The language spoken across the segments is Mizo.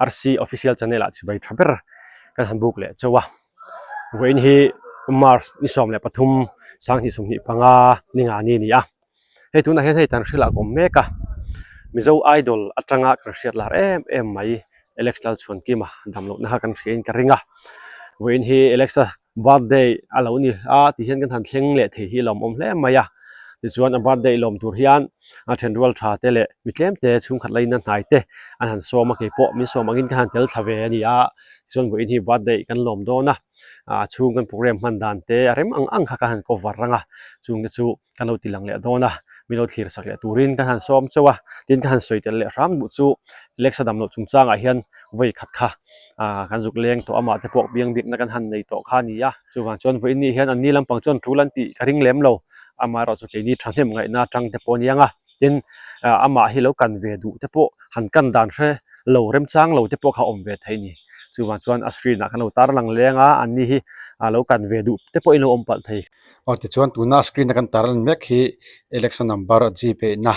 RC Official Channel ah chibai tha ber kan han buk leh chauh a. Vawiin hi March ni 13 2025 ni nga ni a ni a. Hei tunah hian hei tan hrilh ah ka awm mek a, Mizo Idol atanga kan hriat lar em em mai Alex Lalchhuankima damlohna kha kan hria in ka ring a. Vawiin hi Alex-a birthday a lo ni a ti hian kan han thleng leh thei hi a lawmawm hle mai a. Tichuan a birthday lawm tur hian a thenrual tha te leh mi tlem te chhungkhat laina hnai te an han sawm a, keipawh min sawm angin ka han tel thla ve a ni a. Tichuan vawiin hi birthday kan lawm dawn a, a chhung kan program hman dan te a rem ang ang kha ka han cover ang a, chungte chu ka lo ti lang leh dawn a, min lo thlir sak leh turin ka han sawm chauh a, tin ka han sawi tel leh hram duh chu Alexa dam loh chungchangah hian vawi khat kha ah kan zuk leng tawh amah te pawh biang bikna kan han nei tawh kha a ni a, chuvang chuan vawiin ni hian anni lampang chuan tul an tih ka ring lem lo, amaherawhchu keini thahnem ngaihna atang te pawh a ni ang a, tin ah amah hi lo kan ve duh te pawh han kan dan hre lo remchang lo te pawh kha awm ve thei a ni, chuvang chuan a screen ah kan lo tarlang leng a, anni hi ah lo kan ve duh te pawhin lo awm palh thei. Aw tichuan tuna screen a kan tar lan mek hi Alexa number gpay na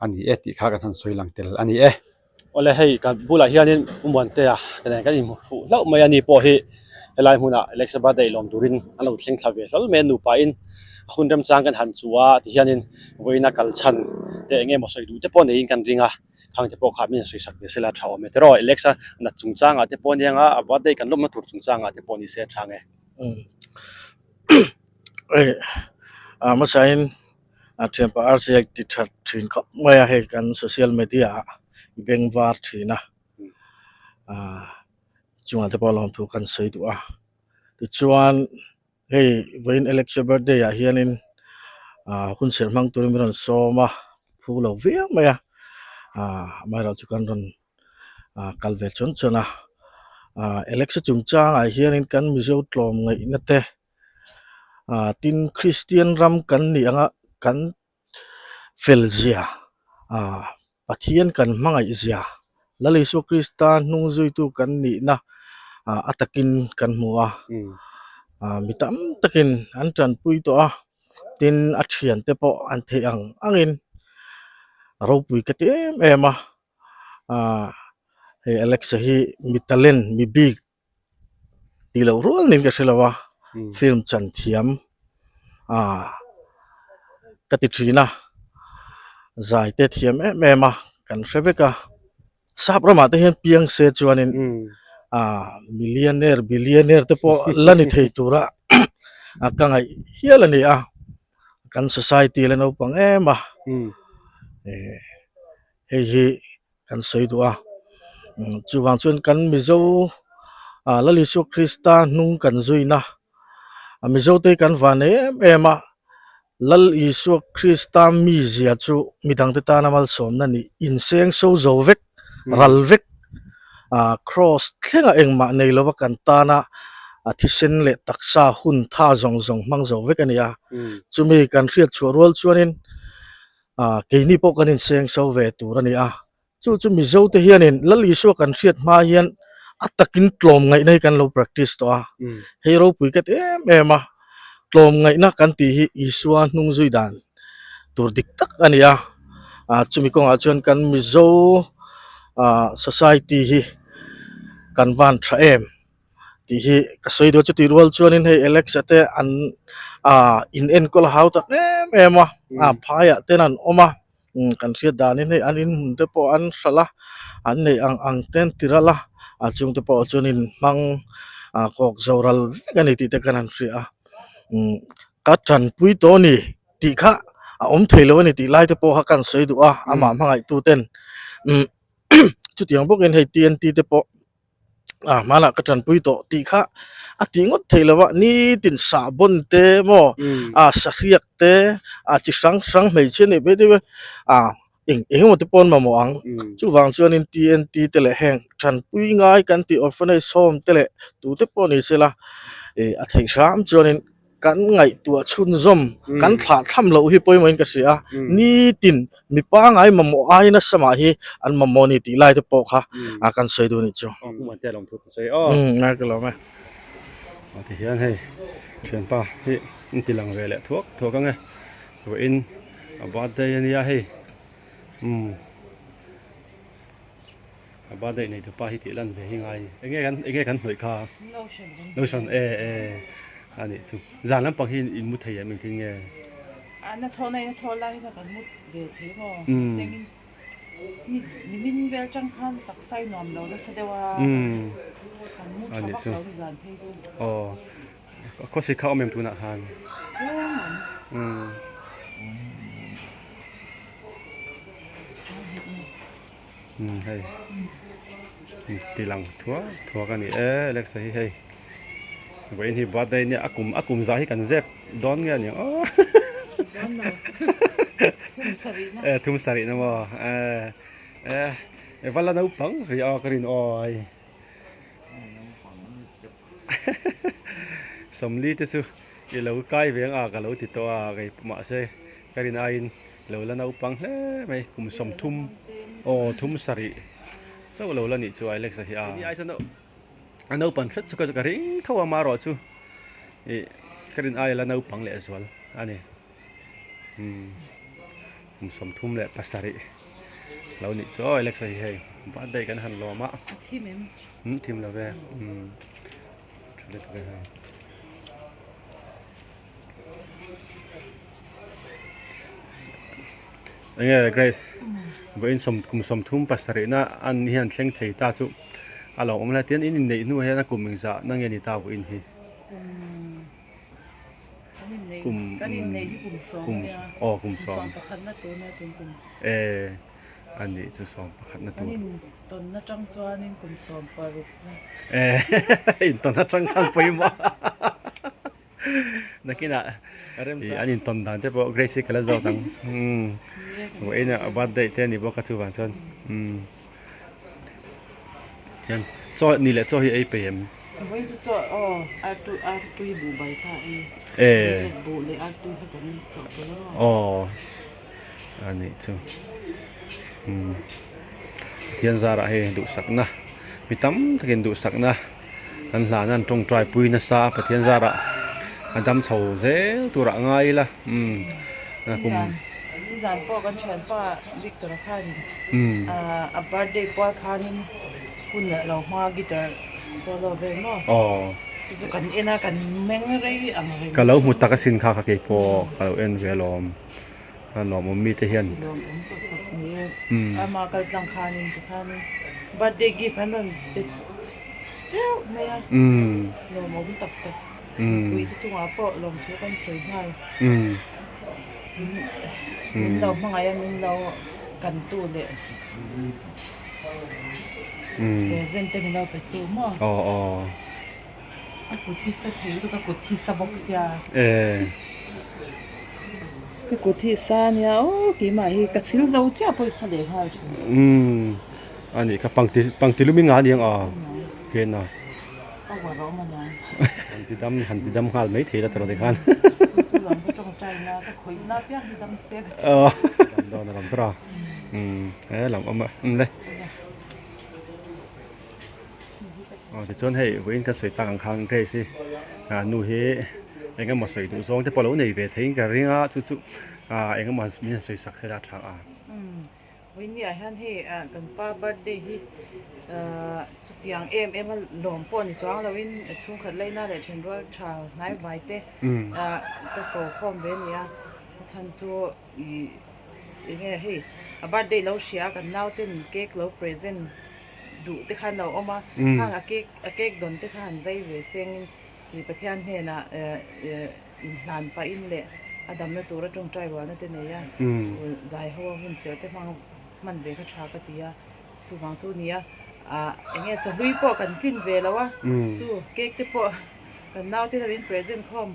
a ni e tih kha kan han sawi lang tel a ni e. Awle hei ka bulah hianin U Muantea ka nen kan inhmu fuh hlauh mai a ni pawh hi helai hmunah Alexa birthday lawm turin an lo thleng thla ve hlawl mai a nupa in a hun remchang kan han chu a tihianin vawiin a kal chhan te eng emaw sawi duh te pawh neiin kan ring a khang te pawh kha min sawi sak ve sela tha awm e tiraw Alexa nat chungchangah te pawh aniang a a birthday kan lawmna tur chungchangah te pawh ni se a tha nge. Hei a hmasain a thianpa RCA ti that thin khawp mai a hei kan social media ah beng var thin a ah chungah te pawh lawmthu kan sawi duh a tichuan hei vawiin Alexa birthday ah hianin ah hun serh hmang turin min rawn sawm a phu lo viau mai a ah amaherawhchu kan rawn ah kal ve chuan chuan a ah Alexa chungchangah hianin kan Mizo tlawm ngaihna te ah tin Christian ram kan nih anga kan fel zia ah Pathian kan hmangaih zia Lal Isua Krista hnung zuitu kan nihna ah a takin kan hmu a ah mi tam takin an tanpui tawh a tin a thiante pawh an theih ang angin ropui ka ti em em a. Ahh hei Alexa hi mi talent mi bik tih loh rual niin ka hre lo a film chan thiam ahh ka ti thin a zai te thiam em em a kan hre vek a sap ramah te hian piang se chuanin ahh millionaire billionaire te pawh la ni thei tura ka ngaih hial a ni a kan society la naupang em a eh. Hei hi kan sawi duh a chuvang chuan kan Mizo ah Lal Isua Krista hnung kan zuina a Mizo te hi kan van em em a Lal Isua Krista mizia chu midangte tana malsawmna nih inseng so zo vek ral vek ah cross thlenga engmah nei lova kan tana a thisen leh taksa hun tha zawng zawng hmang zo vek a ni a chumi kan hriat chhuah rual chuanin. Ah keini pawh kan inseng so ve tur a ni a, chu chu Mizo te hianin Lal Isua kan hriat hma hian a takin tlawm ngaihna hi kan lo practice tawh a, hei ropui ka ti em em a, tlawm ngaihna kan tih hi Isua hnung zui dan tur dik tak a ni a, ah chumi kawngah chuan kan Mizo ah society hi kan van tha em. Tih hi ka sawi duh a chutih rual chuanin hei Alex-a te an ah in enkawl a hau tak em em a ah phaiah ten an awm a kan hriat danin hei an inhmun te pawh an hralh a an neih ang ang te an ti ral a a chung te pawh chuanin hmang ah kawk zo ral vek a ni tih te kan han hria a ka tanpui tawh a ni tih kha a awm thei lo a ni tih lai te pawh kha kan sawi duh a amah hmangaih tu ten chutiang bawkin hei TNT te pawh. Ah hmanah ka tanpui tawh tih kha a tih ngawt thei lo a nitin sahbawn te maw ah sahriak te ah chi hrang hrang hmeichhia nih phei deuh e ah eng eng emaw te pawh an mamawh ang chuvang chuanin TNT te leh heng tanpui ngai kan tih orphanage home te leh tute pawh ni sela ih a theih hram chuanin. Kan ngaihtuah chhunzawm, kan thlah thlam loh hi pawimawhin ka hria a, nitin mi pangai mamawh ai nasa mah hi an mamawh a ni tih lai te pawh kha kan sawi duh a nih chu. Umm ka lawm e. Ti hian hei thianpa hi an ti lang ve leh thuak thuak ang e, vawiin a birthday a nia hei umm. A birthday nei tupa hi tih lan ve hi ngai enge kan enge kan hnawih kha Lotion kan lotion e e a nih chu zan lampang hi in mu thei em engtin nge A na chhaw na in a chhaw lai hi chuan kan mu ve thei maw sengin ni nimin vel tang khan taksa i nuam lo nasa deuh a kan mu tha vak lo ni zan phei chu aw Khawsik kha awm em tunah khan? Umm hei ti lang thuak thuak a ni e Alexa hi hei vawiin hi birthday nia a kum a kum zah hi kan zep dawn nge a ni ang aw e thum sarih na maw e e va la naupang ve a ka rin awi. Sawmli te chu i lo kai ve ang a ka lo ti tawh a kei mahse ka rin aiin lo la naupang hle mai kum sawmthum aw thum sarih chauh lo la nih chu Alex a hi a ni ai chuan a naupan hret chu ka ring tho a marawh chu ih ka rin aia la naupang leh zual a ni. Umm kum 37 lo nih chu aw Alexa hi hei birthday kan han lawm a A thim em? Umm thim lo ve umm tha lutuk e hei. Enge Grace vawiin sawm kum 37 na an hian thleng thei ta chu a lo awm hle tin in inneih hnu hian a kum engzah na nge ni ta vawiin hi? Kum kum aw kum sawm e a nih chu sawm pakhat na tur e intawn atang khan pawimawh nakinah an intawn dan te pawh Grace hi ka la zawk ang umm vawiin ah birthday te a ni bawk a chuvang chuan umm. Hian chaw ni leh chaw hi ei peih em? Vawiin chu chaw aw artui artui buh bai kha a ei. E. Buh leh artui kha kan chawh pawlh a maw? Aw a nih chu umm Pathian zarah hei duhsakna mi tam takin duhsakna an hlan a an tawngtai pui nasa a Pathian zarah a dam chho zel turah a ngai ila umm kum. Nizan pawh kan thianpa Victor-a khanin a birthday pual khanin hun leh lo hma guitar solo vel maw chu chu kan en a kan meng rei ang reng. Ka lo hmu tak asin kha kha keipawh ka lo en ve alawm a lawmawm mite hian. Lawmawm tak tak ni e ama kal tlang khanin tikhanin birthday gift an rawn pe teuh mai a lawmawm tak tak mipui te chungah pawh lawmthu kan sawi nghal. Min lo hmangaih a, min lo kantu leh present te min lo pe tu maw? Aw aw. A kut hi sa thei lutuk a kut hi sa bawk sia. Eh. Ka kut hi sa ania aw keimah hi ka sil zo chiah pawh i sa leh nghal thin. Umm a nih kha pangti pangti lum i nga aniang aw ken a. A uar a awm a niang. Han ti dam han ti dam nghal mai thei la tawrh tikhan. Chu lam ka tawngtai na ka khawih na piang hi dam se ka ti. Aw dam dawn a lam tawrh a. Umm he lam awm a awm le. Aw tichuan hei vawiin kan sawi tak ang khan Grace hi nu hi eng emaw sawi duh zawng te pawh lo nei ve theiin ka ring a chu chu eng emaw min han sawi sak se la a tha a. Vawinia hian hei kan pa birthday hi chutiang em em a lawm pawh ni chuang loin chhungkhat laina leh thenrual tha hnai vai te ka ko khawm ve a ni a, a chhan chu ih eng nge hei a birthday lo hria kan nauten cake lo present duh te khan lo awm a, khang a cake a cake dawn te kha han zai ve sengin ih Pathian hnenah Inhlan pahin leh a damna tura tawngtai rualna te nei a, zai ho a hun serh te hmang hman ve kha tha ka ti a, chuvang chu ni a, ah eng nge chahlui pawh kan tlin ve lo a, chu cake te pawh kan naute ho in present khawm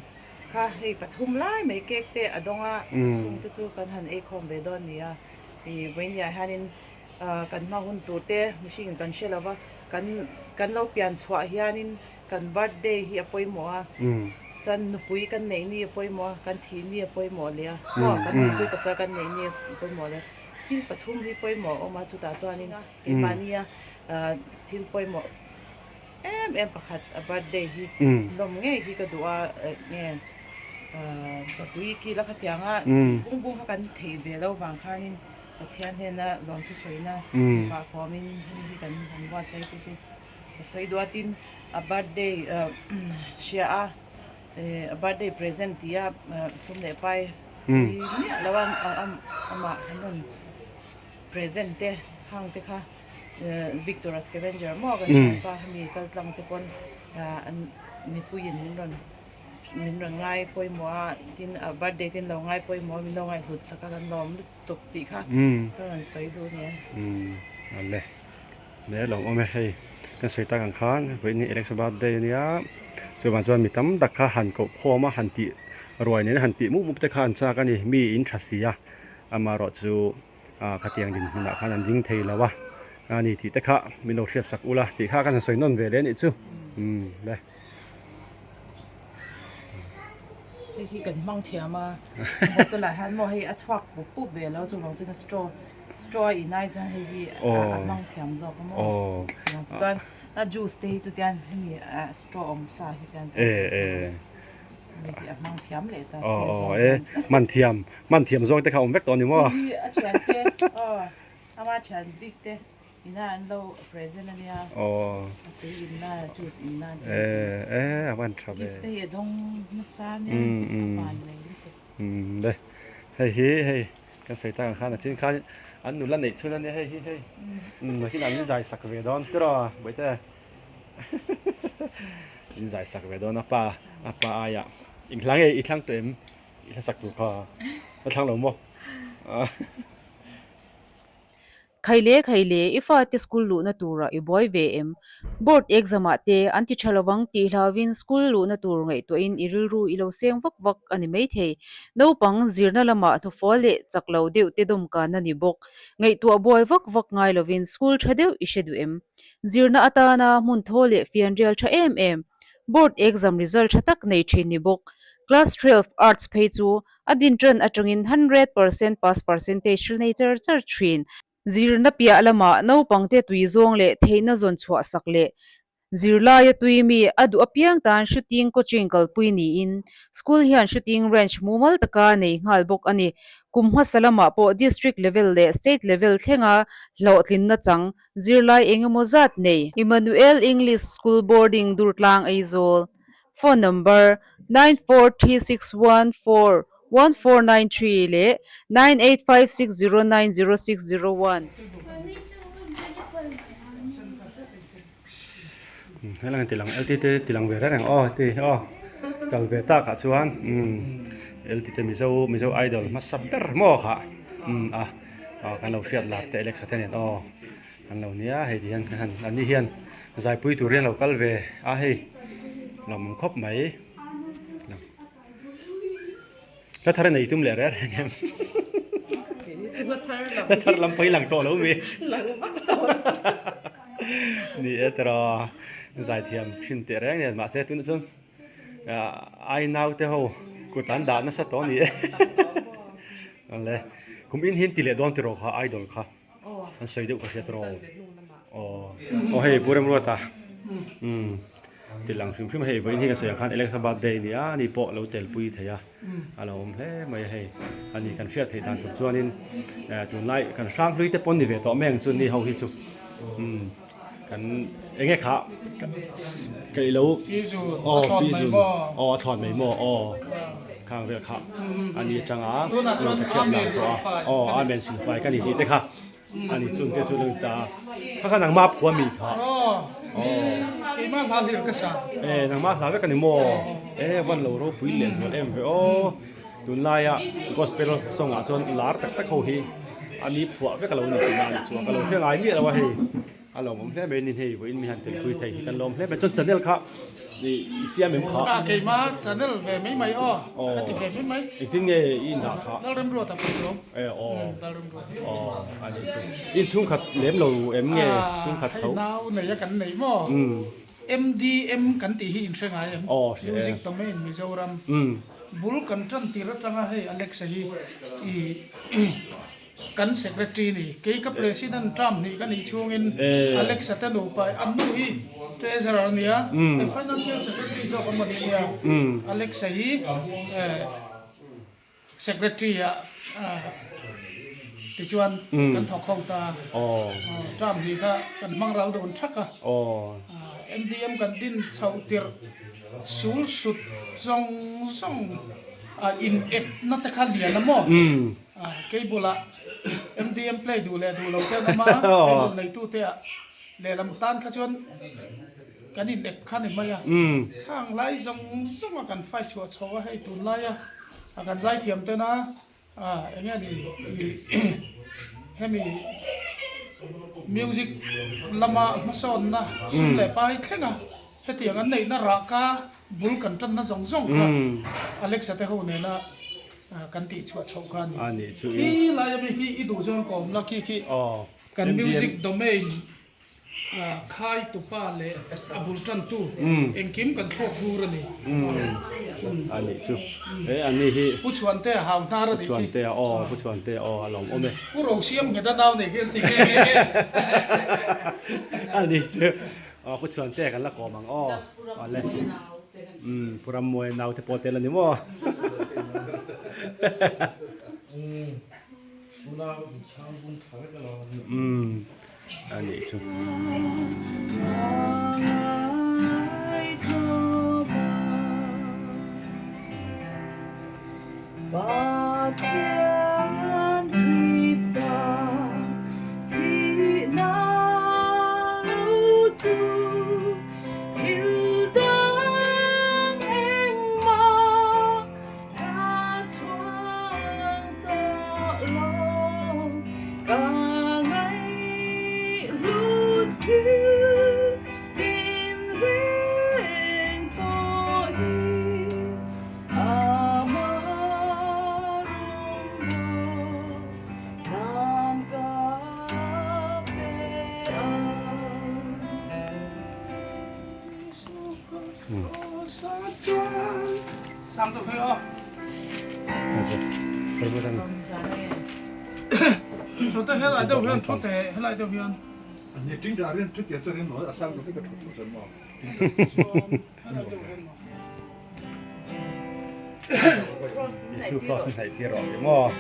kha hei pathum lai mai cake te a dawng a, chung te chu kan han ei khawm ve dawn ni a, ih vawinia hianin ah kan hma hun tur te mihring in kan hre lo va, kan kan lo pian chhuah hianin Kan birthday hi a pawimawh a, chuan nupui kan neih ni a pawimawh a, kan thih ni a pawimawh leh a, maw kan nupui pasal kan neih ni a pawimawh leh a, thil pathum hi pawimawh a awm a, chutah chuanin keimahnia thil pawimawh em em pakhat a birthday hi lawm ngei hi ka duh a, nge chawpui kil a khatianga bung bung kha kan theih ve lo vang khanin. Pathian hnena lawmthu sawina mipa fawmin hemi hi kan han buatsaih chu chu ka sawi duatin a birthday hria a a birthday present tih a sum leh pai pui miah lo a amah an rawn present te hang te kha Victor a scavenger maw kan thianpa hemi kal tlang te pawn an mipuiin min rawn min rawn ngai pawimawh a tin a birthday te an lo ngai pawimawh a min lo ngaihhlut sak a kan lawm lutuk tih kha ka rawn sawi duh a ni e. Umm ale ne lawm awm e hei kan sawi tak ang khan vawiin hi Alex birthday a nia chuvang chuan mi tam tak kha han koh khawm a han tih ruai nen han tih mup mup te kha an chak a ni mi in tha si a amaherawh chu ah khatiang dinhmunah khan an ding thei lo a a ni tih te kha min lo hriat sak ula tih kha kan han sawi nawn ve leh a nih chu umm le. Hei hi kan hmang thiam a bottle ah hian maw hei a chhuak pup pup ve lo chuvang chuan straw straw a in ai chuan hei hi a hmang thiam zawk a maw chuvang chu chuan a juice te hi chutiang hemi straw awm sa hi chuan hei hi a hmang thiam leh ta sir zawng hian man thiam man thiam zawng te kha awm vek tawh a ni maw hei hi a thian te aw ama thian bik te. Ina an lo present a nia. Aw. A tui in na juice in na. Eh eh a van tha ve. Gift te hi a dawng nasa nia. A van nei lutuk. Um le hei hi hei kan sawi tak ang khan a chin khan an nula neih chhun a nia hei hi hei. Um nakin an zai sak ve dawn tiraw bawihte. In zai sak ve dawn a pa a pa aiah eng hla nge i thlang tawh em i hla sak tur kha a thlang lo maw. Khaile khaile i fate school luhna turah i buai ve em? Board exam ah te an ti tha lovang tih hlauvin school luhna tur ngaihtuahin i rilru i lo seng vak vak a ni maithei. Naupang zirna lamah hnufual leh chak lo deuh te dawmkan a ni bawk. Ngaihtuah buai vak vak ngai lovin school tha deuh i hre duh em? Zirna atana hmun thaw leh fianrial tha em em, board exam result tha tak nei thin ni bawk. Class 12 arts phei chu A din ṭan aṭangin 100% pass percentage nei char char ṭhin. Zirna piah lamah naupangte tui zawng leh theihna zawn chhuah sak leh zirlaia tui mi a duh apiang tan shooting coaching kalpui niin school hian shooting range mumal taka nei nghal bawk a ni. Kum hmasa lamah pawh district level leh state level thlenga hlawhtlinna chang zirlai engemaw zat nei. Emmanuel English School Boarding Durtlang Aizawl. Phone number, 9436141493 leh 9856090601. Helang tilang LT te tilang ve reng aw ti aw kal ve tak ah chuan LT te mizo mizo idol hmasa ber maw kha a kan lo hriat lar te Alexa te nen aw An lo nia hei ti hian han an ni hian zaipui tur hian lo kal ve a hei lawmawm khawp mai hla thar a nei tum leh reng reng em hla thar lam pawh hi lang tawh lo mi ni e tiraw zaithiam thin teh reng nen mahse tunah chuan ai naute ho kut an dah nasa tawh a ni e awle kum in hian ti leh dawn tiraw kha idol kha. An sawi deuh ka hriat rawh aw aw hei Pu Remruata umm ti lang hrim hrim hei vawiin hi ka sawi ang khan Alexa birthday a ni a ani pawh lo telpui thei a a lo awm hle mai a hei ani kan hriat theih dan tur chuanin eh tunlai kan hrang hlui te pawn ni ve tawh mai ang chu ni ho hi chu umm kan eng nge khah ka ilo aw pi zun aw a thlawn mai maw aw khang vel kha ani atanga ka thiat lam tawh a aw amen silfai ka ni tih te kha ani chung te chu lo ta kha kha nangma phua mi kha aw keima hla hlir ka sa e nangma hla vek ani maw e van lo ropui leh zual em ve aw tunlaia gospel song ah chuan lar tak tak ho hi ani phuah vek alo ni tihna ani chuan ka lo hre ngai miah lo a hei. A lawmawm hle mai a ni hei vawiin mi han telpui thei hi kan lawm hle mai chuan channel kha i siam em kha? A keima channel ve mai mai aw ka ti ve mai mai. Engtin nge i indah kha? Lalremruata pawh chu awm. E aw. Lalremruata. Aw a nih chu. I chhungkhat lem lo em nge chhungkhat tho? Hei nau nei a kan nei maw? MDM kan tih hi in hre ngai em? Aw hre e. Music Domain Mizoram. Bul kan tan tir atanga hei Alexa hi i Kan secretary ni, kei ka president term hnih ka nih chhungin Alexa te nupa an nu hi treasurer a nia, financial secretary zawk a maw ni nia, Alexa hi secretary ah. Tichuan kan thawk ho ta. Term hnih kha kan hmang ral dawn thak a. MDM kan din chhoh tirh sul sut zawng zawng a in ep na te kha lian a maw? Cable ah MDM play duh leh duh lo te an awm a, cable neitu te ah lehlam tan kha chuan kan in ep kha ni mai a. Khang lai zawng zawng a kan fight chhuah chho a hei tunlai a kan zaithiam ten a A eng nge ni i hemi music lama hmasawnna sum leh pai thleng a hetiang an neihna rahka bul kan tanna zawng zawng kha Alexa te ho nena kan tih chhuah chhoh kha a ni. Khi laia mi khi i duh chuan kawm la khi khi kan music domain Khai tupa leh a bul tantu engkim kan thlawk bur a ni. A nih chu. E a ni hi. Pu Chhuantea hau hnar a nih khi. Pu Chhuantea aw, Pu Chhuantea aw a lawm awm e. Pu Rosiam nghet a nau nei khi an ti nghe nghe nghe. A nih chu. Aw Pu Chhuantea kan la kawm ang aw. Awle. Umm Pu Rammuai nau te pawh tel a ni maw. Umm a nih chu. Isu cross in hnaih tir rawh tih maw.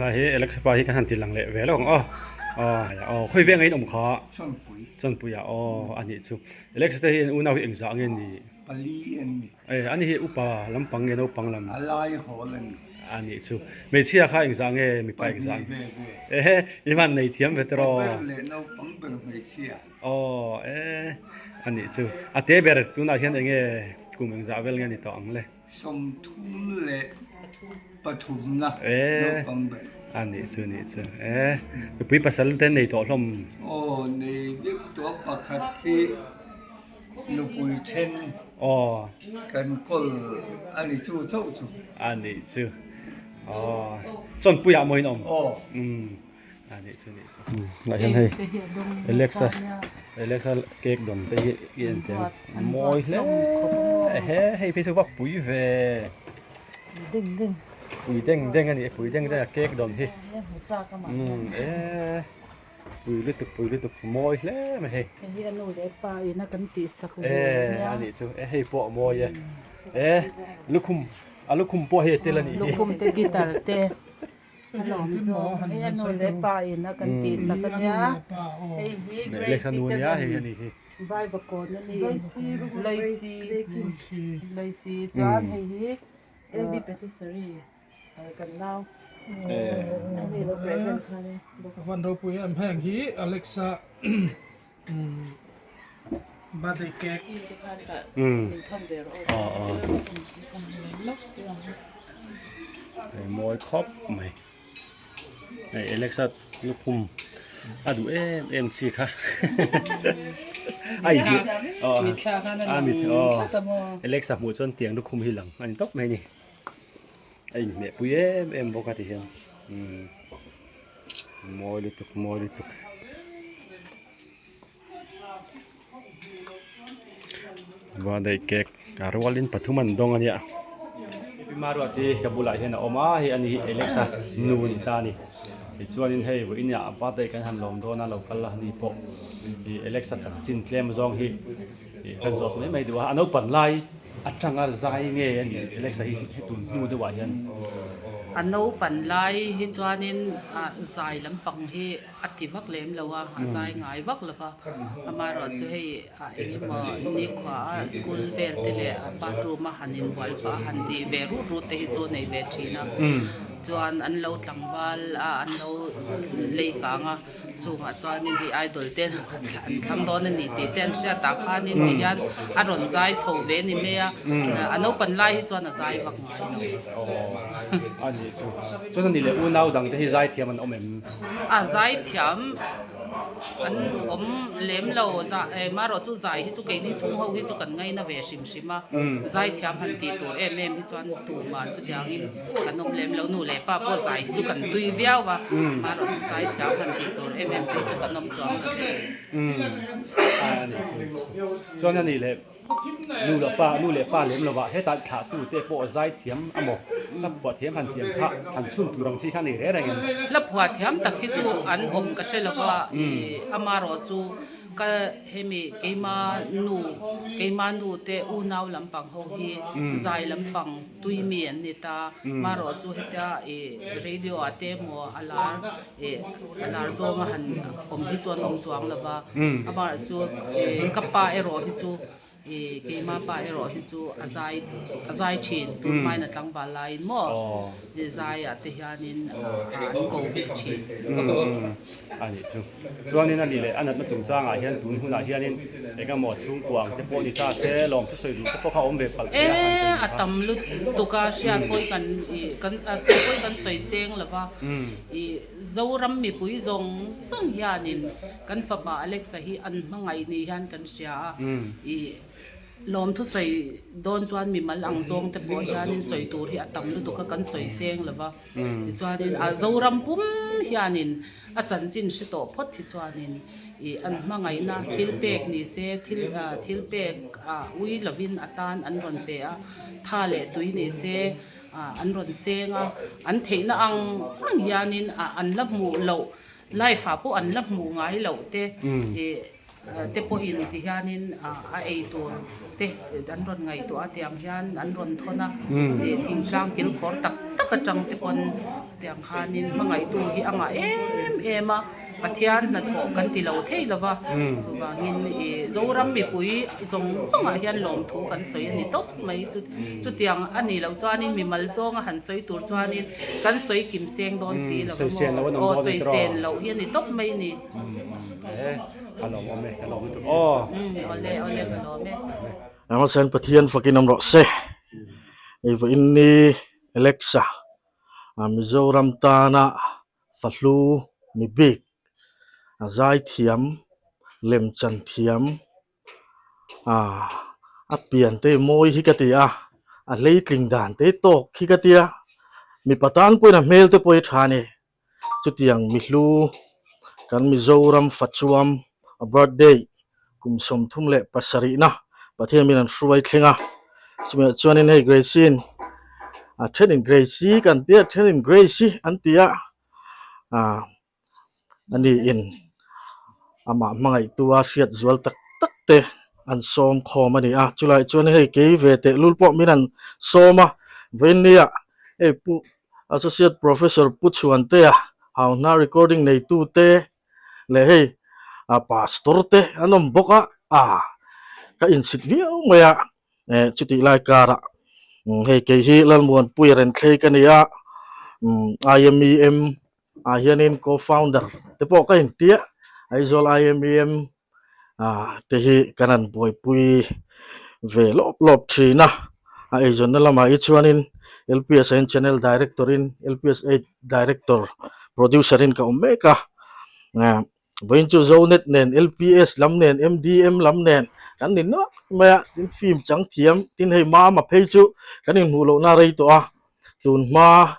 Helai hi Alexa pa hi kan han ti lang leh ve lo ang aw. Aw khawi veng a in awm kha? Chawnpui. Chawnpui ah aw a nih chu. Alexa te hi an unau hi engzah nge ni? Pali an ni. E a ni hi upa lampang nge naupang lam? A lai hawl a ni. A nih chu. Hmeichhia kha engzah nge mipa engzah? Pahnih ve ve. Ehe i van nei thiam ve tiraw? Upa ber leh naupang ber hmeichhia. Aw e a nih chu. A te ber tunah hian enge kum engzah vel nge ni tawh ang le? 30 leh pathumna naupang ber. A nih chu nih chu e nupui pasal te nei tawh hlawm. Aw nei vek tawh pakhat khi nupui then aw kan kawl a ni chu chauh chu. A nih chu aw chawnpuiah maw in awm. Aw. Umm. A nih chu nih chu. Lah hian hei Alexa Alexa cake dawn te hi i en thei ang mawi hle ehe hei phei chu va pui ve deng deng pui deng deng a ni pui deng deng a cake dawn hi umm e pui lutuk pui lutuk mawi hle mai hei hei hi a nu leh pa in a kan tih sak ve e a nih chu e hei pawh a mawi e e lukhum a lukhum pawh hei a tel a nih hi lukhum te guitar te. A lawm zawk hei a nu leh pa in a kan tih sak a nia hei hi Grace i te zan vai va kawn a ni Loisi Loisi chuan hei hi LB Patisserie kan nau ani lo present khan e Van ropui em heng hi Alexa birthday cake Hei mawi khawp mai hei Alexa lukhum a duh em em chi kha a inhmeh a mit aw Alexa hmuh chuan tiang lukhum hi lang a ni tawp mai a ni a inhmeh pui em em bawk a ti hian umm mawi lutuk mawi lutuk. Birthday cake a rualin pathum an dawng a nia Pi Maruat hi ka bulah hian a awm a hei ani hi Alexa nu a ni ta a ni tichuanin hei vawiin ah birthday kan han lawm dawn a lo kal a ni pawh ih Alexa chanchin tlem zawng hi ih kan zawt mai mai duh a a naupan lai atanga zai nge a nih Alexa hi tun hnu deuh ah hian. A naupan lai hi chuanin ah zai lampang hi. A ti vak lem lo a, a zai ngai vak lo va. Amaherawhchu hei a eng emaw nikhua a school vel te leh a bathroom a han inbual pah a han tih ve rut rut te hi chu a nei ve thin a. Chuan an lo tlangval a, an lo lei kang a, chungah chuanin hei idol te an thlang dawn a ni tih te an hriat ah khanin ti hian a rawn zai chho ve a ni mai a. A naupan lai hi chuan a zai vak ngai lo. Aw a nih chu. Chuan a ni leh unau dang te hi zai thiam an awm em? A zaithiam an awm lem lo marawh chu zai hi chu keini chhung ho hi chu kan ngaina ve hrim hrim a zaithiam han tih tur em em hi chuan tumah chutiangin kan awm lem lo nu leh pa pawh zai hi chu kan tui viau a marawh chu zaithiam han tih tur em em phei chu kan awm chuang lo. Chuan a nih leh. Nu leh pa, nu leh pa lem lovah hetah thlah tu te pawh zai thiam a maw? Hla phuah thiam han tiang kha han chhun tur ang chi kha nei reng reng em? Hla phuah thiam tak hi chu an awm ka hre lova ih amarawh chu ka hemi keima nu keima nu te unau lampang ho hi zai lampang tui mi an ni ta marawh chu hetia ih radio ah te emaw a lar ih a lar zawnga han awm hi chuan awm chuang lo va amaherawh chu ih ka pa erawh hi chu ih keima pa erawh hi chu a zai a zai thin tun hmain a tlangval laiin maw zaiah te hianin an ko ve thin. A nih chu. Chuanin a nih leh a natna chungchangah hian tun hunah hianin eng emaw chhungkua ang te pawh ni ta se lawmthu sawi duh te pawh kha a awm ve palh thei a han sawi duh kha. A tam lutuk a hriat pawi kan ih kan sawi pawi kan sawi seng lo va ih Zoram mipui zawng zawng hianin kan fapa Alexa hi an hmangaih ni hian kan hria a ih Lawmthu sawi dawn chuan mimal ang zawng te pawh hianin sawi tur hi a tam lutuk a kan sawi seng lo va. Tichuanin a Zoram pum hianin a chanchin hre tawh phawt hi chuanin ih an hmangaihna thil pek ni se thil thil pek ah ui lovin a tan an rawn pe a, tha leh tui ni se ah an rawn seng a, an theihna ang ang hianin ah an la hmuh loh life ah pawh an la hmuh ngai loh te ih te pawhin ti hianin a ei tur te an rawn ngaihtuah a tiang hian an rawn thawn a ih thingtlang kilkhawr tak tak. atang te pawn tiang khanin hmangaihtu hi a ngah em em a, Pathian hnathawh kan ti lo thei lo va, chuvangin ih Zoram mipui zawng zawngah hian lawmthu kan sawi a ni tawp mai. Chu chutiang a nih loh chuanin mimal zawnga han sawi tur chuanin kan sawi kim seng dawn si lo va maw, aw sawisel loh hi a ni tawp mai a ni. Ka lawm awm e, ka lawm lutuk aw. Awle awle ka lawm e. Ramsain Pathian fakin awm rawh se. Hei vawiin ni Alexa Mizoram tana fahlu mi bik a zaithiam lemchan thiam ah a pian te mawi hi ka ti a a hleitling dan te tawk hi ka tia mipa tan pawhin a hmel te pawh hi tha a ni. Chutiang mihlu kan Mizoram fachuam a birthday kum 37 na Pathian min an hruai thleng a, chumi ah chuanin hei Grace-in a thenin Grace-i kan tia a thenin Grace-i an ti a ah ani in amah hmangaihtu a hriat zual tak tak te an sawm khawm a ni a, chulaiah chuan hei kei ve tehlul pawh min an sawm a vawinia hei pu Associate Professor Pu Chhuantea Hauhna recording neitute leh hei Pastor te an awm bawk a, ah ka inchhit viau mai a, eh chutih lai karah hei kei hi Lalmuanpuia Renthlei ka ni a, IMEM ah hianin co-founder te pawh ka intia Aizawl IMEM ah te hi kan han buaipui ve lawp lawp thin a a eizawnna lamah hi chuanin L P S a in channel director in L P S eight director producer in ka awm mek a ah vawiin chu zonet nen L P S lam nen M D M lam nen kan ni nual mai a tin film chang thiam tin hei mama phei chu kan inhmuh lohna a rei tawh a tun hma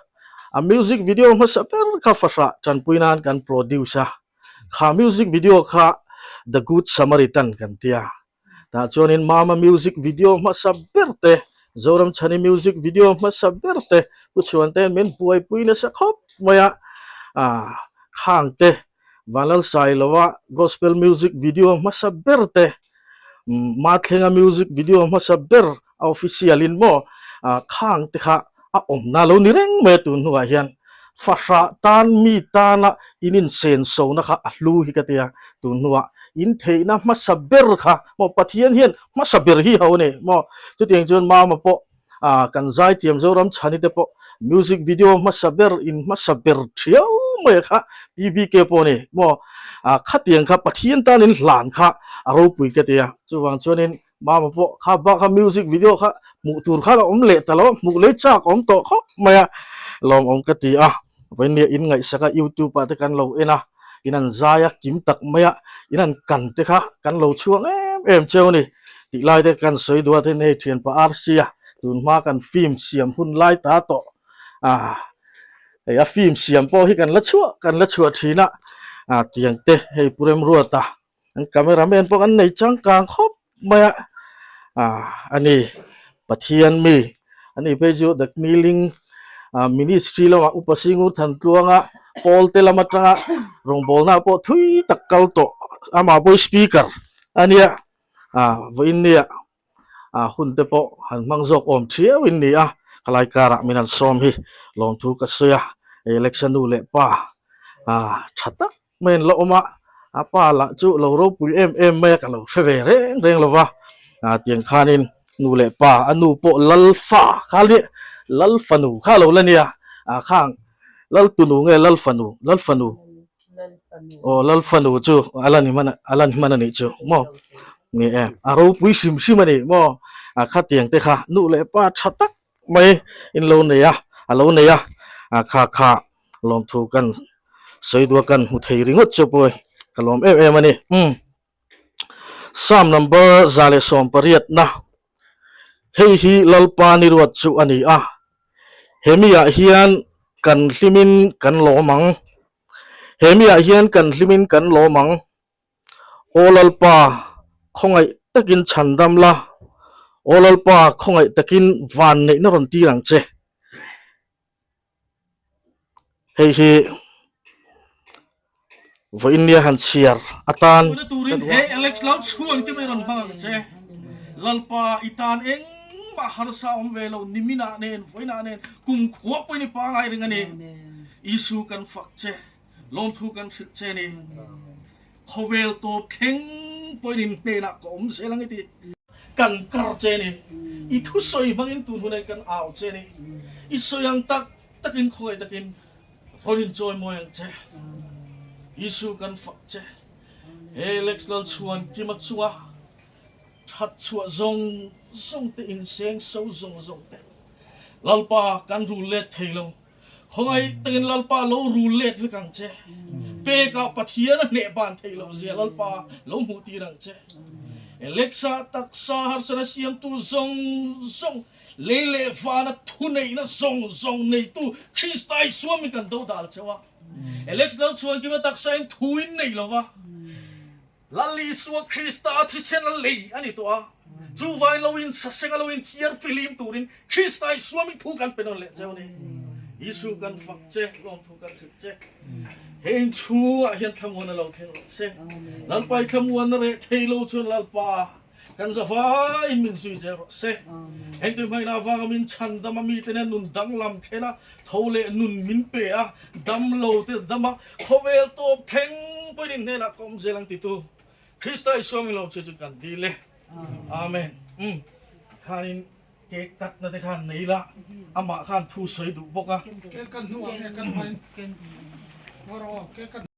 a music video hmasa ber kha fahrah tanpui nan kan produce a. Kha music video kha The Good Samaritan kan ti a, tah chuanin Mama music video hmasa ber te, Zoramchhani music video hmasa ber te Pu Chhuante'n min buaipui nasa khawp mai a, ah khang te Vanlalsailoa gospel music video hmasa ber te, Mathlenga music video hmasa ber a official in maw khang te kha a awmna lo ni reng mai a tun hnuah hian fahrah tan mi tana in insenso na kha a hlu hi ka tia tun hnuah in theihna hmasa ber kha maw Pathian hian hmasa ber hi ho a ni maw chutiang chuan mama pawh ah kan zaithiam Zoram chhani te pawh music video hmasa ber in hmasa ber thiau mai kha P B K pawh a ni maw ah khatiang kha Pathian tan in hlan kha a ropui ka tia chuvang chuanin Mama pawh kha bak a music video kha hmuh tur khan a awm leh ta lo a, hmuh lei chak a awm tawh khawp mai a, lawmawm ka ti a, vawinia in ngaihsak a youtube ah te kan lo en a, in an zai a kim tak mai a, in an kan te kha kan lo chhuang em em cheu a ni tih lai te kan sawi duh a tin hei thianpa R C a tun hma kan film siam hun lai ta tawh ah hei a film siam pawh hi kan la chhuah kan la chhuah thin a, ah tiang te hei Pu Remruata An camera man pawh an nei changkang khawp mai a ah a ni Pathian mi a ni phei chu the kneeling ah ministry lamah upa Singur Thantluanga pawl te lam atanga rawngbawlna pawh thui tak kal tawh amah pawh hi speaker a nia ah vawiin nia ah hun te pawh han hmang zawk awm thiau in ni a khalai karah min han sawm hi lawmthu ka sawi a election nu leh pa ah tha tak mai an la awm a a pa lah chu lo ropui em em mai a ka lo hre ve reng reng lo va ah tiang khanin nu leh pa a nu pawh lal fa kha nia lal fanu kha lo la nia ah khang lal tunu nge lal fanu lal fanu aw lal fanu chu a la ni hman a la ni hman a nih chu maw ni e a ropui hrim hrim a ni maw a khatiang te kha nu leh pa tha tak mai in lo nei a a lo nei a a kha kha lawmthu kan sawi duh a kan hmu thei ringawt chu pawh ka lawm em em a ni umm Psalm number 118 na hei hi Lalpa ni ruat chu a ni a hemi ah hian kan hlimin kan lawm ang hemi ah hian kan hlimin kan lawm ang Aw Lalpa khawngaih takin chhandam la Aw Lalpa khawngaih takin van neihna rawn tir ang che. Hei hi vawiin nia han chhiar atan Tuna turin he Alex lo chhuan te mai rawn hmang ang che. Lalpa i tan engmah. Engmah harsa awm ve lo, niminah nen, vawiinah nen, kumkhua pawhin i pangai reng a ni. Isu kan fak che, lawmthu kan hrilh che a ni. Khawvel tawp thleng pawhin in hnenah ka awm zel ang i ti. Kan kar che a ni. I thusawi hmangin tun hunah kan au che a ni. I sawi ang tak takin khawngaih takin rawn inchawi mawi ang che. Isu kan fak che. He Lex Lalchhuan Kima chunga That chhuah zawng zawng te inseng so zawng zawng te Lalpa kan rul let thei lo. Khawngaih takin Lalpa lo rul let vek ang che. Pekah Pathian a hneh ban thei lo zia Lalpa lo hmuh tir ang che. Alexa taksa harsana siamtu zawng zawng lei leh vana thuneihna zawng zawng neitu Krista Isua min kan dodal cheu a. Alex lo chhuan kima taksa in thu in nei lo va. Lal Isua Krista a thisen a lei a ni tawh a, chuvai lo in saseng a lo in thiar fihlim turin Krista Isua min thu kan pe nawn leh cheu a ni. Isu kan fak che, lawmthu kan hrilh che. He inchhungah hian thlamuan a lo thleng rawh se. Lalpa i thlamuan a reh thei lo chuan Lalpa kan zavaiin min zui zel rawh se. Hengte hmaina avanga min chhandam a mite nen nun danglam thlen a, tho leh nun min pe a, dam lo te dam a, Khawvel tawp thleng pawhin in hnenah ka awm zel ang titu Krista Isua min lawm che chu kan dil e. Amen. Umm khanin cake cut na te khan nei la, amah khan thu sawi duh bawk a. Cake cut hnuah nge kan hmain Mawr aw cake cut.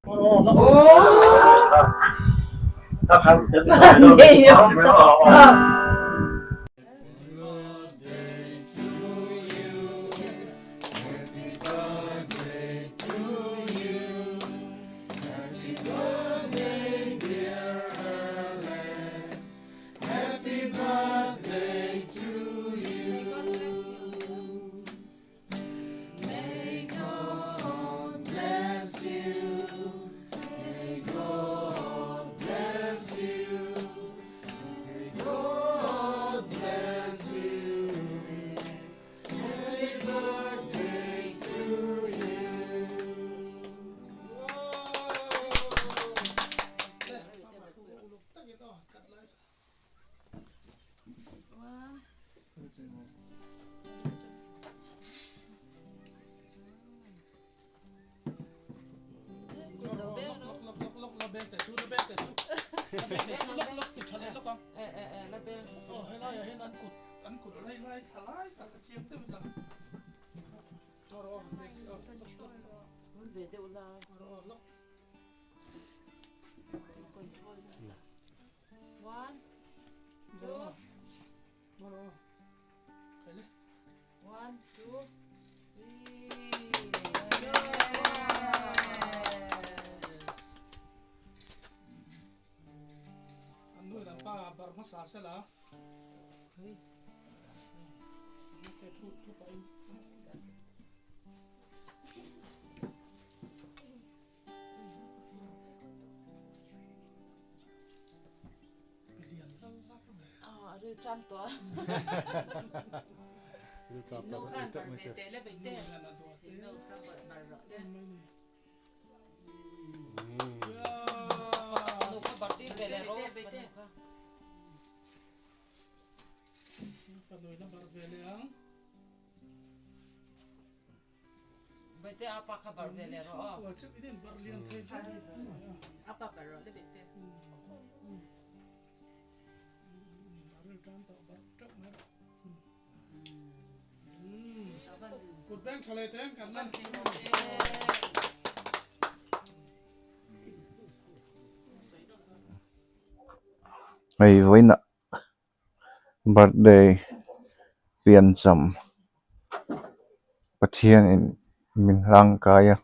Hei vawiinah birthday piancham Pathianin min hlangkai a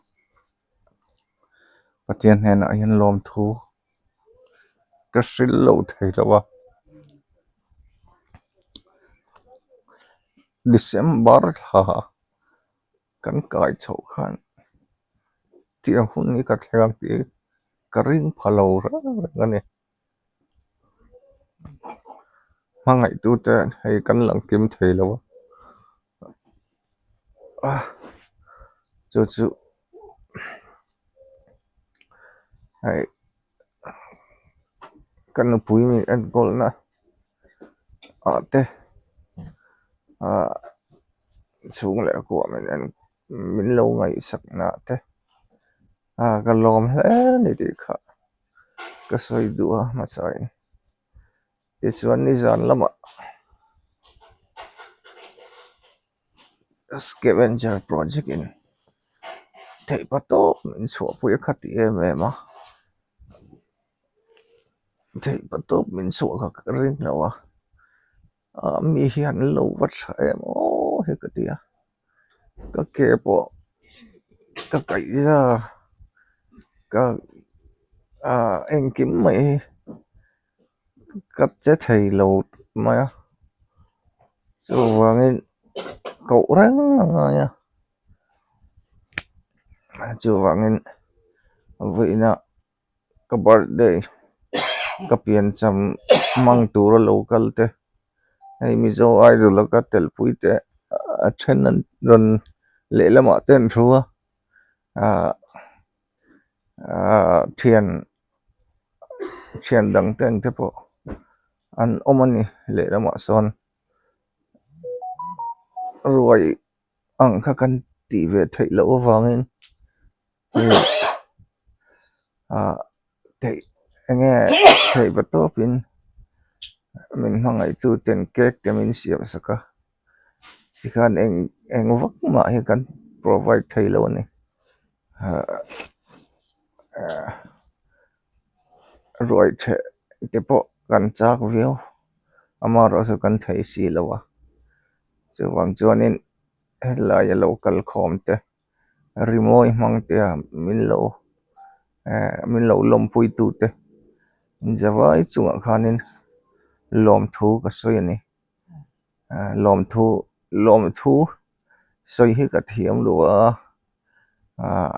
Pathian hnenah hian lawmthu ka hrilh loh thei lo a December thla kan kai chhoh khan tiang hun hi ka thleng ang tih ka ring pha lo reng reng a ni. Hmangaihtute hei kan lang kim thei lo a chu chu hei ka nupui min enkawlna ah te. Ahh chhung leh kuah min en min lo ngaihsak na te ah ka lawm hle a ni tih kha ka sawi duh a hmasa in tichuan nizan lamah scavenger project in theih pa tawp min chhuahpui a kha ti em em a theih pa tawp min chhuah kha ka ring lo a. Ah mi hian an lo va tha em aw hi ka ti a ka ke pawh ka kaih za ka ah engkim mai hi ka che thei lo mai a chuvangin koh reng a ngai a chuvangin vawiinah. Ka birthday ka piancham hmang tura lo kal te hei Mizo idol a ka telpui te a then an rawn lehlamah te an thu a ahh ahh thian thian dang te ang te pawh an awm a ni lehlamah sawn ruai ang kha kan tih ve theih loh avangin. Ah theih enge theih va tawpin min hmangaih tu ten cake te min siam sak a tikhan eng eng vak mah hi kan provide thei lo a ni ah ruai chheh te pawh kan chak viau amaherawhchu kan thei si lo a chuvang chuanin helai a lo kal khawm te. Rimawi hmang te a min lo eh min lo lawmpui tu te zavai chungah khanin lawmthu ka sawi a ni eh lawmthu lawmthu sawi hi ka thiam lo a ah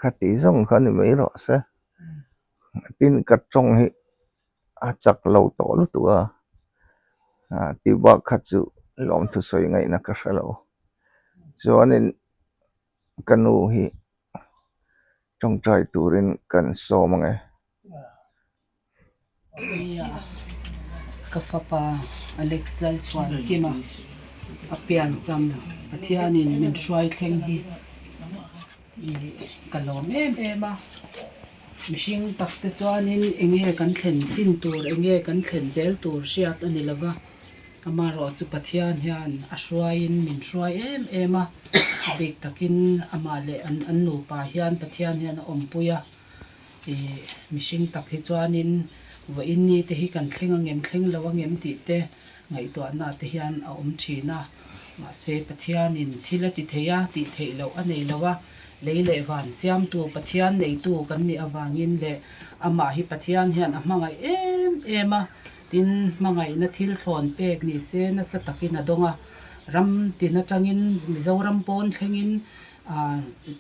khati zawng kha ni mai rawh se tin ka tawng hi. a chak lo tawh lutuk a ah tih bak kha chu lawmthu sawi ngaihna ka hre lo chuanin ka nu hi tawngtai turin kan sawm ang e. Ka fapa Alex Lalchhuankima a piancham Pathianin min hruai thleng hi. Ka lawm em em a, mihring tak te chuanin eng nge kan thlen chin tur eng nge kan thlen zel tur hriat a ni lova, amaherawh chu Pathian hian a hruaiin min hruai em em a, a bik takin amah leh an an nupa hian Pathian hian a awmpui a, ih mihring tak hi chuanin vawiin ni te hi kan thleng angem thleng lo angem tih te ngaihtuahna te hian a awm thin a. Mahse, Pathianin thil a ti thei a, tih theih loh a nei lo a, lei leh van siamtu Pathian neitu kan nih avangin leh amah hi Pathian hian a hmangaih em em a, tin, hmangaihna thil thlawn pek ni se nasa takin a dawng a. Ram tin atangin Mizoram pawn thlengin,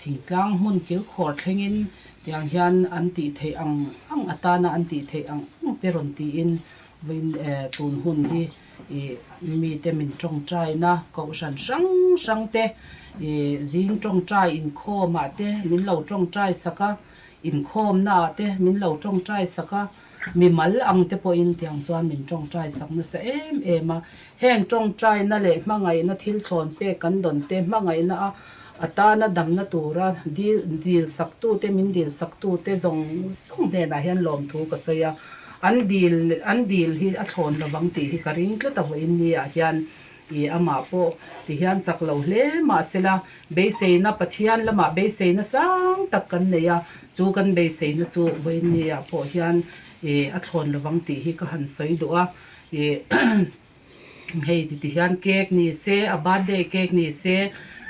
thingtlang hmun kilkhawr thlengin tiang hian an tih theih ang ang atana an tih theih ang ang te rawn tiin vawiin tun hun hi Ih mite min tawngtaina kohhran hrang hrang te ih zing tawngtai inkhawm ah te min lo tawngtai sak a, inkhawm na ah te min lo tawngtai sak a, mimal ang te pawhin tiang chuan min tawngtai sak nasa em em a. Heng tawngtaina leh hmangaihna thil thlawn pek kan dawn te hmangaihna a atana damna tura dil dil sak tu te min dil sak tu te zawng zawng hnenah hian lawmthu ka sawi a. An dil an dil hi a thlawn lovang tih hi ka ring tlat a vawiin ni ah hian ih amah pawh ti hian chak lo hle mahsela beiseina Pathian lamah beiseina sang tak kan nei a, chu kan beiseina chu vawiin ni ah pawh hian ih a thlawn lovang tih hi ka han sawi duh a ih Hei ti ti hian cake ni se a birthday cake ni se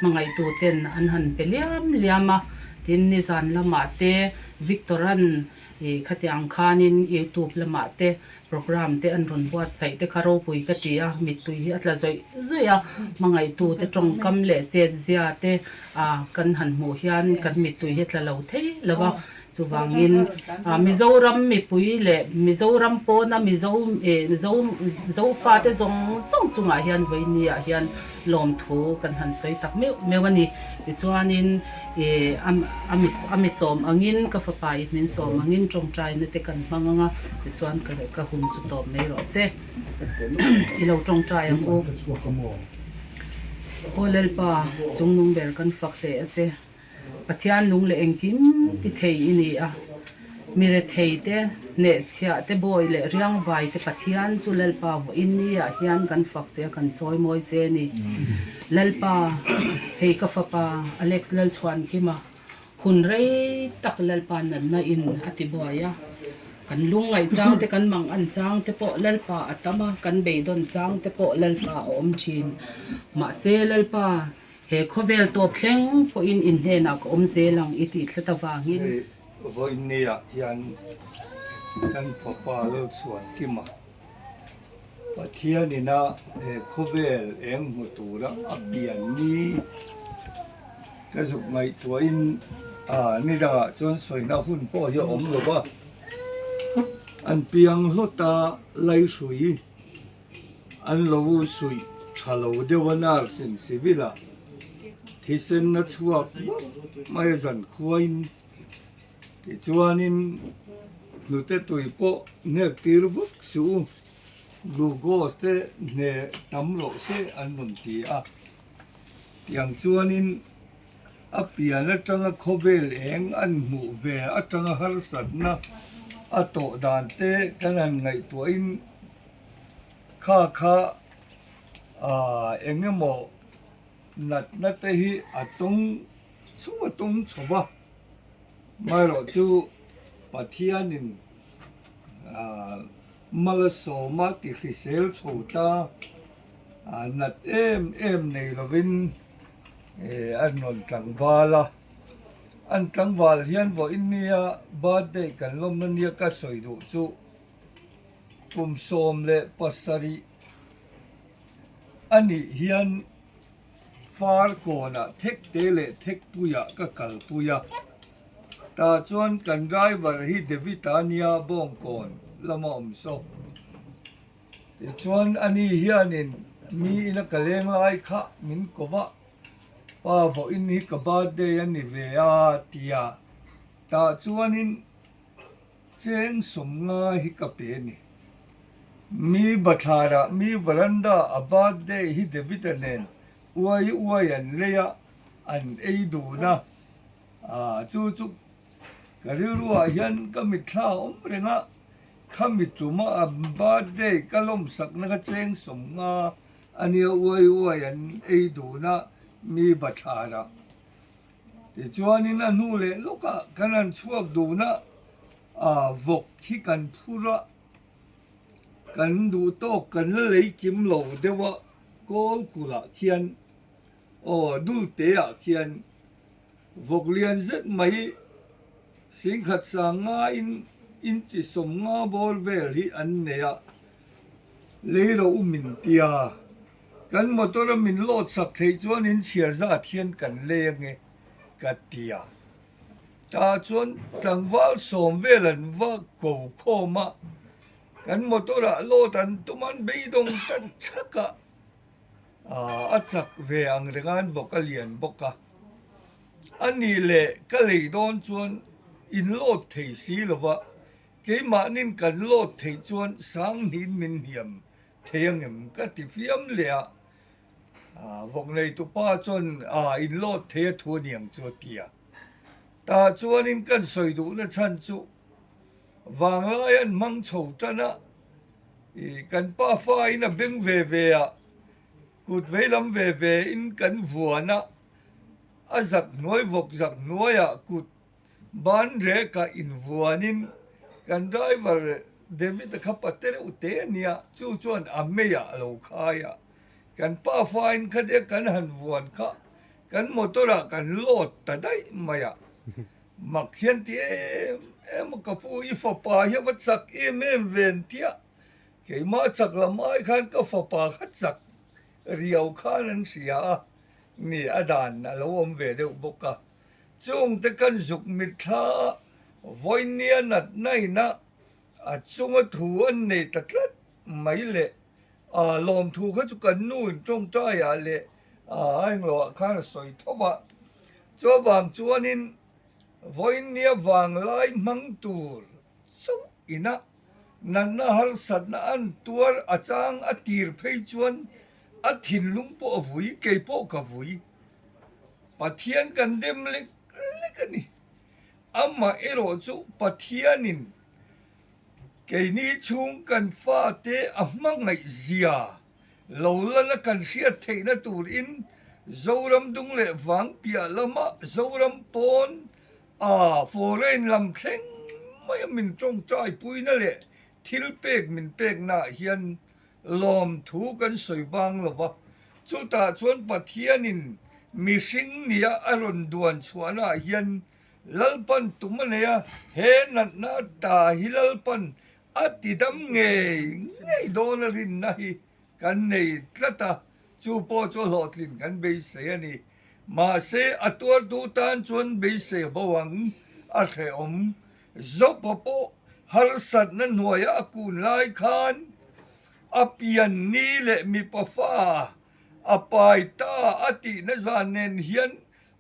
hmangaihtu ten an han pe liam liam a tin nizan lamah te Victor an ih khatiang khanin youtube lamah te program te an rawn buatsaih te kha ropui ka ti a mittui hi a tla zawih zawih a hmangaihtu te tawngkam leh chetzia te ah kan han hmuh hian kan mittui hi a tla lo thei lo va. Chuvangin Mizoram mipui leh Mizoram pawna Mizo Zo Zofate zawng zawng chungah hian vawinia hian Lawmthu kan han sawi tak meuh meuh a ni. Tichuanin ih a mi sawm angin ka fapa in min sawm angin tawngtaina te kan hmang ang a, tichuan ka hun chu tawp mai rawh se. I lo tawngtai ang u. Aw Lalpa, chungnung ber kan fak hle a che. Pathian lung leh engkim ti thei i ni a, mi rethei te, hnehchhiah te, bawi leh riangvai te Pathian chu Lalpa vawiin ni ah hian kan fak che a, kan chawi mawi che a ni. Lalpa, hei ka fapa Alex Lalchhuankima hun rei tak Lalpa natna in a ti buai a, kan lungngaih chang te, kan mang an chang te pawh Lalpa a tam a, kan beidawn chang te pawh Lalpa a awm thin. Mahse Lalpa, He khawvel tawp thleng pawhin in hnenah ka awm zel ang i tih thlet avangin. Hei vawiinniah hian kan fapa Lalchhuankima Pathian ina he khawvel eng hmu tura a pian ni ka zuk ngaihtuahin ni dangah chuan sawina hun pawh hi a awm lo va, an piang hlawt a Laihrui. An lo suih tha lo deuh a nurse in civil ah thisen a chhuak vak mai a zan khuain tichuanin hnute tui pawh hnek tir vak suh u glucose te hne tam rawh se an rawn ti a tiang chuanin a pian atanga khawvel eng an hmuh ve atanga harsatna a tawh dan te kan han ngaihtuahin. Kha kha aah eng emaw natna te hi a tawng chho a tawng chho va, amaherawh chu Pathianin aah Malsawma ti hrisel chho ta aah nat em em nei lovin eh an rawn tlangval a, an tlangval hian vawiin nia birthday kan lawmna nia ka sawi duh chu. Kum 17 a nih hian Farkawnah Thekte leh Thekpuiah ka kalpui a, tah chuan kan driver hi David-a nia Bawngkawn lama awm saw. Tichuan ani hianin mi ina ka leng lai kha min ko va, Pa vawiin hi ka birthday a ni ve a tia, tah chuanin Cheng 50 hi ka pe a ni. Mi bathlarah mi veranda a birthday hi David-a nen uai uai an lei a, an ei dun a. Aaa chu chu ka rilruah hian ka mitthla a awm reng a, khami tuma a birthday ka lawmsakna kha cheng 50 a nia uai uai an ei dun a mi bathlarah. Tichuanin a hnu leh lawkah kan han chhuak dun a, aa vawk hi kan phur a, kan duh tawk kan la lei kim lo deuh a, kawl kulh ah khian aw dul te ah khian vawk lian zet mai singkhat sang ngaiin inchi 50 bawr vel hi an nei a, lei ro u min tia. Kan motor a min load sak theih chuan in chhiar zat hian kan lei ange ka ti a. Tah chuan tlangval sawm vel an va ko khawm a, kan motor ah load an tum an beidawng ta thak a, a chak ve ang reng a an vawk a lian bawk a. A nih leh ka lei dawn chuan in load thei si lova keimahnin kan load theih chuan sang hnihin min hniam Thei ang em? Ka ti fiam leh a, vawk neitu pa chuan in load thei a thu a ni ang chu a ti a. Tah chuanin kan sawi duhna chhan chu vanglai an hmang chho tan a, kan pa fain a beng ve ve a, kut veilam ve ve in kan vuan a, a zak hnuai vawk zak hnuaiah kut Ban rekah invuanin kan driver David-a kha pate reuh te a nia, chu chuan a meiah a lo khai a. Kan pa fain khatia kan han vuan kha kan motor-ah kan load ta daih mai a. Mak hian ti em em a, ka pu i fapa hi a va chak em em ve an tia, keimah chak lam ai khan ka fapa kha chak riau khan an hria a, ni a dan a lo awm ve deuh bawk a. Chungte kan zuk mitthla a, vawinia natna ina a chunga thu an nei ta tlat mai leh a lawmthu kha chu kan nu in tawngtaiah leh. a englo ah khan a sawi tho va. Chuvang chuanin vawinia vanglai hmang tur chauh ina natna harsatna an tuar a chang a tir phei chuan a thinlung pawh a vui, kei pawh ka vui. Pathian kan dem lek lek a ni. Amah erawh chu Pathianin keini chhung kan fate a hmangaih zia lo lana kan hriat theihna turin Zoram dung leh vang piah lama Zoram pawn a foreign lam thleng maia min tawngtai puina leh thil pek min peknaah hian lawmthu kan sawi bang lo va, chutah chuan Pathianin mihring nia a rawn duan chhuahnaah hian Lalpan tum a nei a, he natna ta hi Lalpan a tidam ngei ngei dawn a rinna hi kan nei tlat a, chu pawh chu hlawhtlin kan beisei a ni. Mahse, a tuartu tan chuan beisei a bo ang, a hrehawm. Zopa pawh harsatna hnuaia a kun lai khan a pian ni leh mipa fa a pai ta a tihna zan nen hian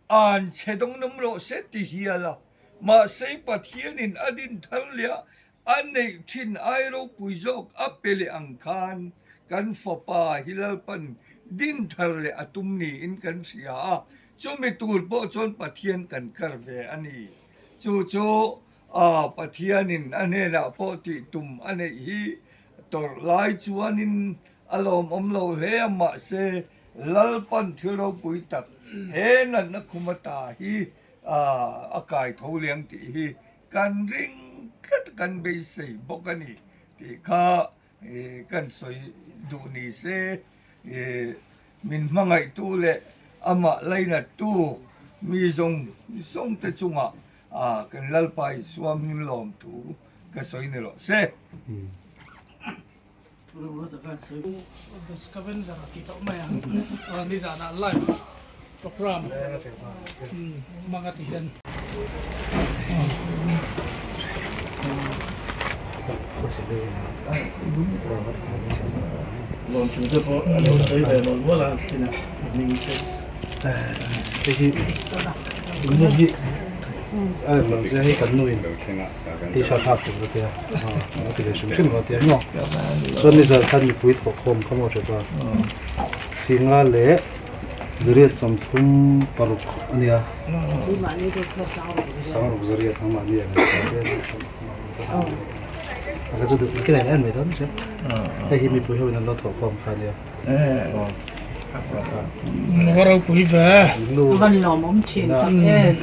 an chhe dawng nawm rawh se ti hial a. Mahse, Pathianin a din thar leh a A neih thin ai ropui zawk a pe leh ang khan kan fapa hi Lalpan din thar leh a tum niin kan hria a, chumi tur pawh chuan Pathian kan kar ve a ni. Chu chu Pathianin a hnenah pawh tih tum a neih hi tawrh lai chuanin a lawmawm lo hle a, mahse Lalpan thil ropui tak he natna khum ata hi a kai tho liang tih hi Kan ring tlat kan beisei bawk a ni tih kha kan sawi duh ni se, min hmangaihtu leh amah lainattu mi zawng zawng te chungah kan Lalpa Isua hming lawmthu ka sawi ni rawh se. Scavenger a ti tawh mai ang nizanah live program hmang a ti hian. Chuan nizan khan mipui thawh khawm kha maw hre ta Singa leh zariat 36 a nia Sangruk zariat nangmahni a ka chu duh ka en mai dawn che hei hi mipui ho in an lo thawh khawm kha ania Va ropui ve. Van lawmawm thin tak em.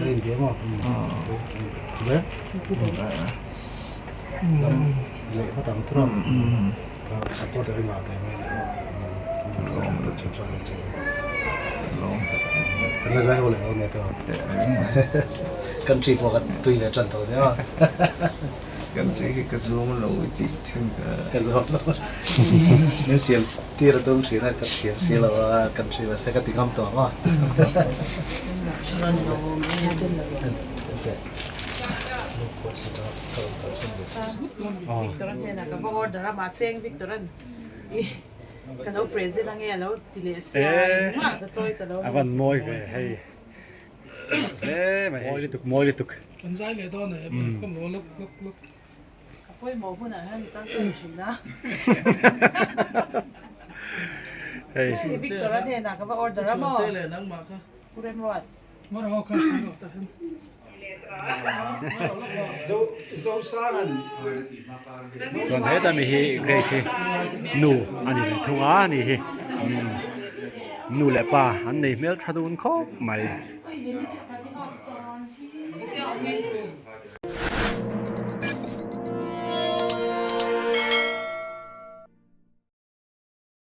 Country hi ka zuam lo i tih thin ka. Ka zuam lo. Min siam tir a tum thin a, ka thiam si lo a, country mahse ka ti ngam tawh ang a. Victor a hnenah ka va order a mahse eng Victor an i ka lo present ange a lo ti leh sia engmah ka chawi ta lo A van mawi ve hei hle mai mawi lutuk mawi lutuk. Kan zai leh dawn e khawm rawh lawk lawk lawk. Ka pawimawh hunah hian i kalsan thin a. Hei Victor a hnenah ka va order a maw Pu Remruat. Chuan heta mi hi Grace hi nu a ni ve thung a ni hi nu leh pa an nei hmel tha dun khawp mai.